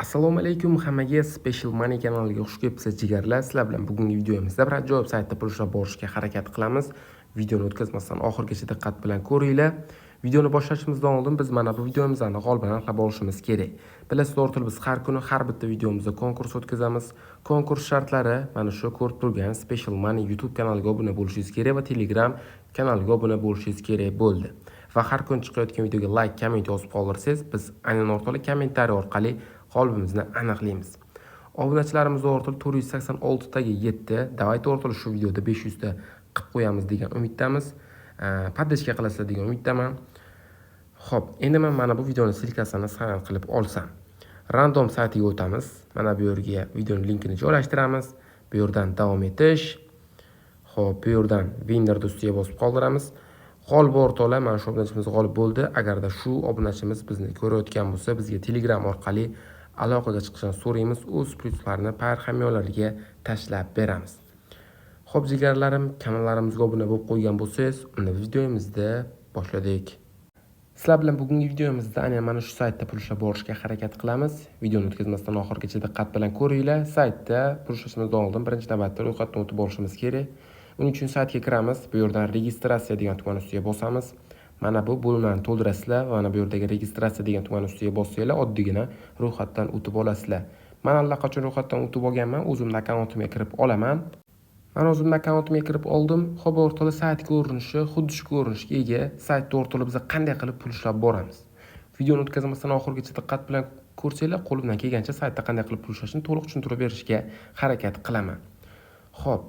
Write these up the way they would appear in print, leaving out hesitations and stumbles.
Assalomu alaykum hammaga, Special Money kanaliga xush kelibsiz, jigarlar. Sizlar bilan bugungi videomizda bir ajoyib saytda pul ishlab borishga harakat qilamiz. Videoni o'tkazmasdan oxirigacha diqqat bilan ko'ringlar. Videoni boshlashimizdan oldin biz mana bu videomizni g'olibini aniqlab olishimiz kerak. Bilasizlar, o'rtoqlar, biz har kuni har bitta videomizda konkurs o'tkazamiz. Konkurs shartlari mana shu ko'rib turgan Special Money YouTube kanaliga obuna bo'lishingiz kerak va Telegram kanaliga obuna bo'lishingiz kerak bo'ldi. Va har kun chiqayotgan videoga like, komment yozib qoldirsangiz, biz aynan, o'rtoqlar, kommentariy orqali g'olibimizni aniqlaymiz. Obunachilarimiz, o'rtoqlar, 486 taga yetdi. Давайте, o'rtoqlar, shu videoda 500 ta qilib qo'yamiz degan umiddamiz. Поддержка qilasizlar degan umiddaman. Xo'p, endi men mana bu videoni ссылка sini scan qilib olsam, Random saytiga o'tamiz. Mana bu yerga videoning linkini joylashtiramiz. Bu yerdan davom etish. Xo'p, bu yerdan winner ustiga bosib qoldiramiz. G'olib, o'rtoqlar, mana shu obunachimiz g'olib bo'ldi. Agarda shu obunachimiz bizni ko'rayotgan bo'lsa, bizga Telegram orqali aloqaga chiqishini so'raymiz. O'z plyuslarni Payeer hamyonlariga tashlab beramiz. Xo'p, jigarlarim, kanallarimizga obuna bo'lib qo'ygan bo'lsangiz, unda videomizni boshladik. Sizlar bilan bugungi videomizda aynan mana shu saytda pul ishlab borishga harakat qilamiz. Videoni o'tkazmasdan oxirigacha diqqat bilan ko'ringlar. Saytda pul ishlashimizdan oldin birinchi navbatda ro'yxatdan o'tib olishimiz kerak. Uning uchun saytga kiramiz. Bu yerdan registratsiya degan tugmani ustiga bosamiz. Mana bu bo'limlarni to'ldirasizlar va mana bu yerdagi registratsiya degan tugmani ustiga bossanglar, oddiygina ro'yxatdan o'tib olasizlar. Men allaqachon ro'yxatdan o'tib olganman. O'zimni akkauntimga kirib olaman. Man o'zimni akkauntimga kirib oldim. Xo'p, o'rtoqlar, sayt ko'rinishi xuddi shu ko'rinishga ega. Saytda, o'rtoqlar, biz qanday qilib pul ishlab boramiz? Videoni o'tkazmasdan oxirigacha diqqat bilan ko'rsanglar, qo'limdan kelgancha saytda qanday qilib pul ishlashni to'liq tushuntirib berishga harakat qilaman. Xo'p,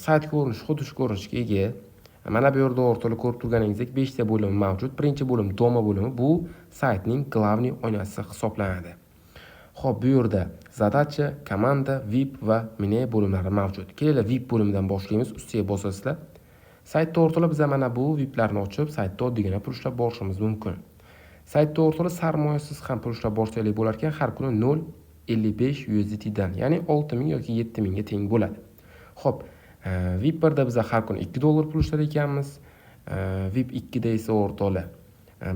sayt ko'rinishi xuddi shu ko'rinishga ega. Mana bu yerda, o'rtoqlar, ko'rib turganingizdek, 5 ta bo'lim mavjud. Birinchi bo'lim дома bo'limi, bu saytning главный oynasi hisoblanadi. Xo'p, bu yerda задача, команда, VIP va мне bo'limlari mavjud. Kelinglar, VIP bo'limidan boshlaymiz. Ustiga bosasizlar. Saytda, o'rtoqlar, biz mana bu VIPlarni ochib, saytda oddiygina pul ishlab borishimiz mumkin. Saytda, o'rtoqlar, sarmoyasiz ham pul ishlab borsanglar bo'lar ekan, har kuni 0.55 USDT dan, ya'ni 6000 yoki 7000 ga teng bo'ladi. Xo'p, VIP 1 da biz har kuni 2 dollar pul ishlar ekanmiz. VIP 2 da esa, o'rtoqlar,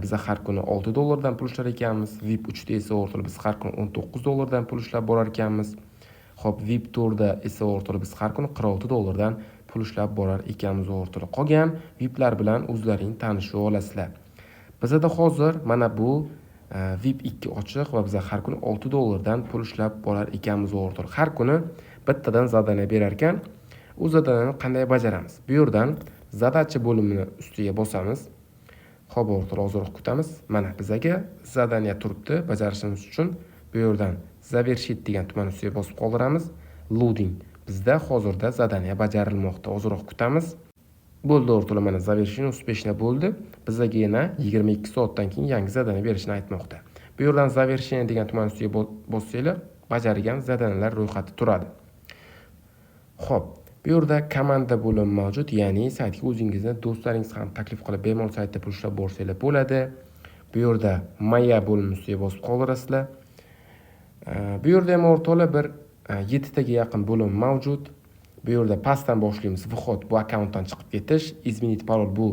biz har kuni 6 dollardan pul ishlar ekanmiz. VIP 3 da esa, o'rtoqlar, biz har kuni 19 dollardan pul ishlab borar ekanmiz. Xo'p, VIP 4 da esa, o'rtoqlar, biz har kuni 46 dollardan pul ishlab borar ekanmiz, o'rtoqlar. Qolgan VIPlar bilan o'zlaring tanishib olasizlar. Bizada hozir mana bu VIP 2 ochiq va biz har kuni 6 dollardan pul ishlab borar ekanmiz, o'rtoqlar. Har kuni bittadan задание berar ekan. U задание ni qanday bajaramiz? Bu yerdan задача bo'limini ustiga bosamiz. Xo'p, o'rtoqlar, ozroq kutamiz. Mana bizaga задание turibdi bajarishimiz uchun. Bu yerdan завершить degan tugmani ustiga bosib qoldiramiz. Loading. Bizda hozirda задание bajarilmoqda. Ozroq kutamiz. Bo'ldi, o'rtoqlar, mana завершение успешно bo'ldi. Bizaga yana 22 soatdan keyin yangi задание berishini aytmoqda. Bu yerdan завершение degan tugmani ustiga bossanglar, bajargan задания lar ro'yxati turadi. Xo'p, bu yerda komanda bo'limi mavjud, ya'ni saytga o'zingizni do'stlaringiz ham taklif qilib, bemalol saytda pul ishlab borsanglar bo'ladi. Bu yerda моя bo'limi ustiga bosib qoldirasizlar. Bu yerda ham, o'rtoqlar, bir 7 taga yaqin bo'lim mavjud. Bu yerda pastdan boshlaymiz. Выход bu akkauntdan chiqib ketish, изменить пароль bu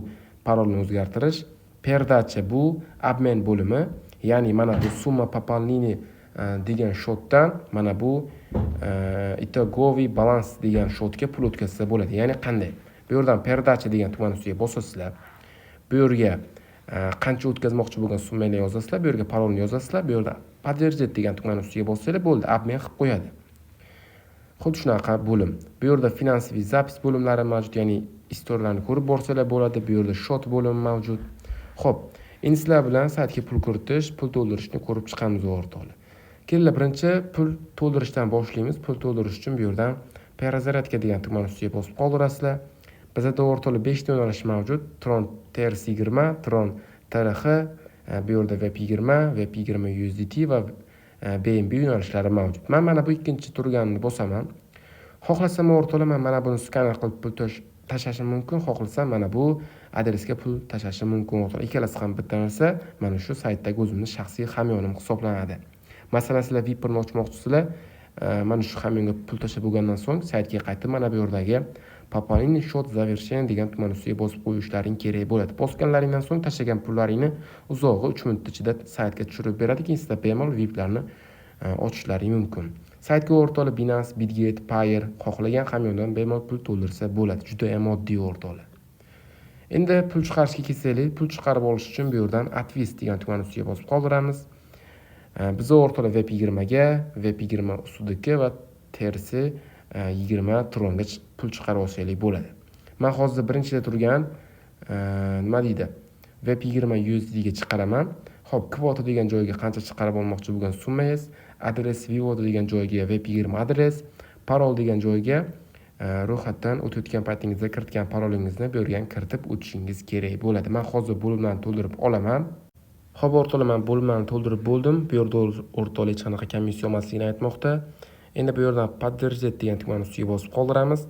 parolni o'zgartirish, передача bu обмен bo'limi, ya'ni mana bu сумма пополнения degan счёт dan mana bu итоговый баланс degan счёт ga pul o'tkazsa bo'ladi. Ya'ni qanday? Bu yerdan передача degan tugmani ustiga bosasizlar. Bu yerga qancha o'tkazmoqchi bo'lgan summani yozasizlar, bu yerga parolni yozasizlar, bu yerda подтвердить degan tugmani ustiga bossanglar bo'ldi, обмен qilib qo'yadi. Xuddi shunaqa bo'lim. Bu yerda финансовый запись bo'limlari mavjud, ya'ni история larni ko'rib borsanglar bo'ladi. Bu yerda счёт bo'limi mavjud. Xo'p, endi sizlar bilan saytga pul kiritish, pul to'ldirishni ko'rib chiqamiz, o'rtoqlar. Kelinglar, birinchi pul to'ldirishdan boshlaymiz. Pul to'ldirish uchun bu yerdan перезарядка degan tugmani ustiga bosib qoldirasizlar. Bizada, o'rtoqlar, 5 ta yo'nalish mavjud. Tron TRC20, Tron TRX, bu yerda BEP20, BEP20 USDT va BNB yo'nalishlari mavjud. Men mana bu ikkinchi turganini bosaman. Xohlasam, o'rtoqlar, men mana buni skaner qilib pul tashlashim mumkin, xohlasam, mana bu adresga pul tashlashim mumkin, o'rtoqlar. Ikkalasi ham bitta narsa, mana shu saytdagi o'zimni shaxsiy hamyonim hisoblanadi. Masalan, sizlar VIP 1 ni ochmoqchisizlar, mana shu hamyonga pul tashlab bo'lgandan so'ng saytga qaytib mana bu yerdagi "Пополнение счет завершен" degan tugmani ustiga bosib qo'yishlaring kerak bo'ladi. Bosganlaringdan so'ng tashlagan pullaringni uzog'i 3 minut ichida saytga tushirib beradi. Keyin sizlar bemalol VIPlarni ochishlaring mumkin. Saytga, o'rtoqlar, Binance, Bitget, Payeer, xohlagan hamyondan bemalol pul to'ldirsa bo'ladi. Juda ham oddiy, o'rtoqlar. Endi pul chiqarishga kelsak, pul chiqarib olish uchun bu yerdan "Отвести" degan tugmani ustiga bosib qoldiramiz. Biz, o'rtoqlar, BEP20ga, BEP20 USDT va TRC20 Tronga pul chiqarib olsanglar bo'ladi. Man hozir birinchida turgan nima deydi, BEP20 USDga chiqaraman. Ho'p, "Kvota" degan joyga qancha chiqarib olmoqchi bo'lgan summangiz, "Адрес вывода" degan joyga BEP20 adres, "Parol" degan joyga ro'yxatdan o'tayotgan paytingizda kiritgan parolingizni bu yerga kiritib o'tishingiz kerak bo'ladi. Man hozir bo'limlarni to'ldirib olaman. Ho'p, o'rtoqlar, man bo'limlarni to'ldirib bo'ldim. Bu yerda, o'rtoqlar, hech qanaqa komissiya olmasligini aytmoqda. Endi bu yerdan "Подтвердить" degan tugmani ustiga bosib qoldiramiz.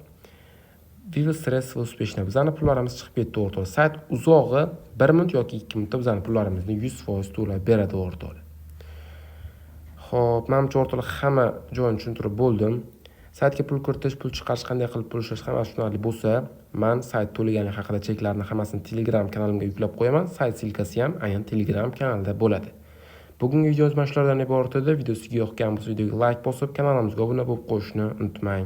Вывод средств успешно. Bizani pullarimiz chiqib ketdi, o'rtoqlar. Sayt uzog'i 1 minut yoki 2 minutda bizani pullarimizni 100% to'lab beradi, o'rtoqlar. Ho'p, manimcha, o'rtoqlar, hamma joyini tushuntirib bo'ldim. Saytga pul kiritish, pul chiqarish, qanday qilib pul ishlash, hammasi tushunarli bo'lsa, man sayt to'lagani haqida cheklarni hammasini Telegram kanalimga yuklab qo'yaman. Sayt ссылка si ham aynan Telegram kanalida bo'ladi. Bugungi videomiz mana shulardan iborat edi. Video sizga yoqqan bo'lsa, videoga layk bosib, kanalimizga obuna bo'lib qo'yishni unutmang.